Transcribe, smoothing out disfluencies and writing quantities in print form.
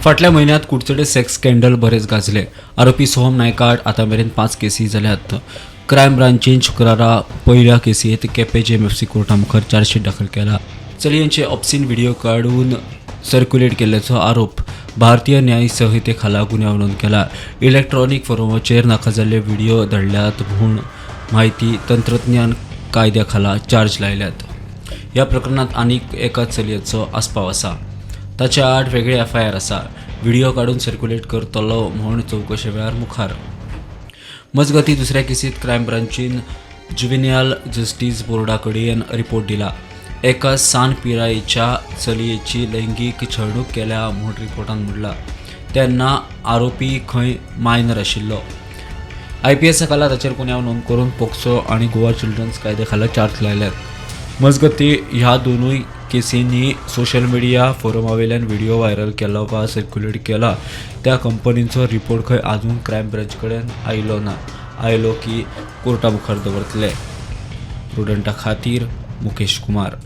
फाटल्या म्हयन्यांत कुडचडे sex scandal बरेच गाजले. आरोपी सोहम नायका आड आतां मेरेन 5 केसी जाल्यात. क्रायम ब्रांचीन शुक्रारा पयल्या केसींत केपें जेएमएफसी कोर्टा मुखार चार्जशीट दाखल केला. चलयांचे ऑब्सिन व्हिडिओ काडून सर्क्युलेट केल्ल्याचो आरोप भारतीय न्याय संहिते खाला गुन्यांव नोंद केला. इलेक्ट्रॉनिक फोरमाचेर नाका जाल्ले व्हिडिओ धाडल्यात म्हूण म्हायती तंत्रज्ञान कायद्या खाला चार्ज लायल्यात. ह्या प्रकरणांत आनीक एका चलयेचो आस्पाव आसा. ताच्या आड वेगळे एफआयआर आसा. व्हिडिओ काडून सर्क्युलेट करतलो म्हूण चवकशे वेळार मुखार. मजगतीं, दुसऱ्या केसींत क्रायम ब्रांचीन जुवेनायल जस्टीस बोर्डा कडेन रिपोर्ट दिला. एका सान पिरायेच्या चलयेची लैंगीक छळणूक केल्या म्हूण रिपोर्टान म्हणलां. तेन्ना आरोपी खंय मायनर आशिल्लो. आयपीएसा खाला ताचेर गुन्यांव नोंद करून पोक्सो आनी गोवा चिल्ड्रन्स कायद्या खाला चार्ज लायल्यात. मजगतीं, ह्या दोनूय केसींनी सोशल मिडिया फोरमावेल्यान व्हिडिओ व्हायरल केलो वा सर्क्युलेट केला त्या कंपनींचो रिपोर्ट खंय आजून क्रायम ब्रांच कडेन आयलो ना. आयलो की कोर्टा मुखार दवरतले. प्रुडंटा खातीर मुकेश कुमार.